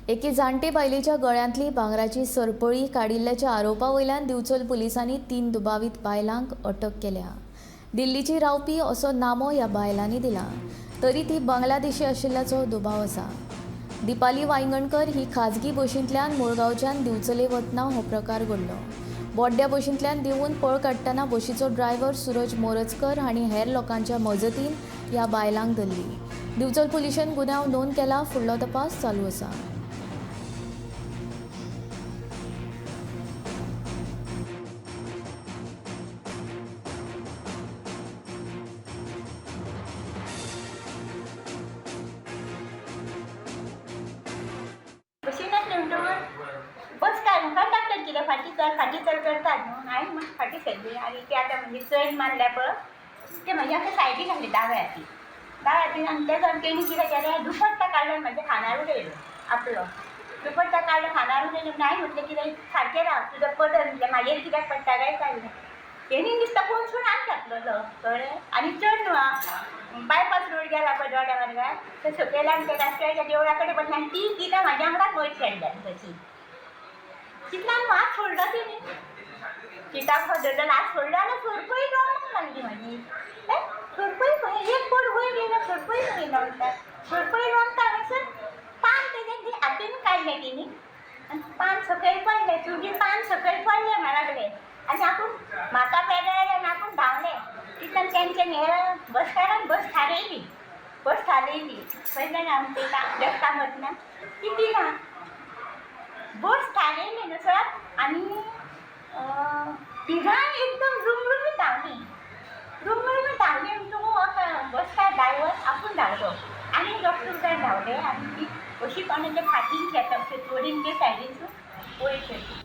एके जाणटे बायलेच्या गळ्यांतली भांगराची सरपळी काडिल्ल्याच्या आरोपा वयल्यान दिवचल पुलिसांनी 3 दुबावीत बायलांक अटक केल्या. दिल्लीची रावपी असो नामो ह्या बायलांनी दिला, तरी ती बांगलादेशी आशिल्ल्याचो दुबाव आसा. दीपाली वायंगणकर ही खाजगी बशींतल्यान मुळगांवच्यान दिवचले वतना हो प्रकार घडलो. बोड्ड्या बशींतल्यान देंवून पळ काडटना बशीचो ड्रायव्हर सूरज मोरजकर हांणी हेर लोकांच्या मजतीन ह्या बायलांक धरली. दिवचल पुलिशेन गुन्यांव नोंद केला. फुडलो तपास चालू आसा. बशीन आसलें म्हणटकूच बस काय कंडक्टर कितें फाटीं चल फाटीं चल करतात न्हू. हांवें मग फाटीं सरली आनी ती आतां म्हणजे चैन मारल्या पळय ते म्हज्या आतां सायडीक आसली दाव्या हाती दाव्या हातीन. आनी तेजो तेणी कितें केलें, दुपट्टा काडलो आनी म्हज्या खांदार उडयलो आपलो. दुपट्टा काडलो खांदार उडयलो म्हणून हांवें म्हटलें कितें सारकें राव, तुजो पदर म्हटलें म्हाजेर कित्याक पडटा काय काडलें. तेणी दिसता कोनसून हात घातलेलो, कळ्ळें. आनी चड न्हू आं बायपास रोड गेला पळय दोड्या मार्गार, ते सकयल आनी त्या राष्ट्राच्या देवळा कडेन बसली आनी ती तिका म्हाज्या वांगडाच वयर चडल्या तशी. तितल्यान हात सोडलो तेणी, सिटाक धरलो हात सोडलो आनी सोरपय रोमूंक लागली म्हाजी. सोरपय खंय एक बोट वयर येयलो, सोरपय खंय येयलो म्हणटा, सोरपय रोमता म्हणसर पान तेजें हातीन काडलें तेणी आनी पान सकयल पडलें. तुजी पान सकयल पडलें म्हणा लागलें आनी आपूण म्हाका पेडले आनी आपूण धांवलें. तितल्यान तेंचे हे बस स्टँडान बस थारयली, बस थारयली. पयल्यान आमचे लेफ्टान वतना ती तिगां बस थारयली न्हू सर. आनी तिगांय एकदम रुमरुमीत धांवली, रुमरुमीत धांवली म्हणटकूच बस स्टँड ड्रायव्हर आपूण धांवलो आनी डॉक्टर काय धांवले आनी ती अशी कोणाच्या फाटीन शेतां चोरीन ते सायडीन वयर सरली.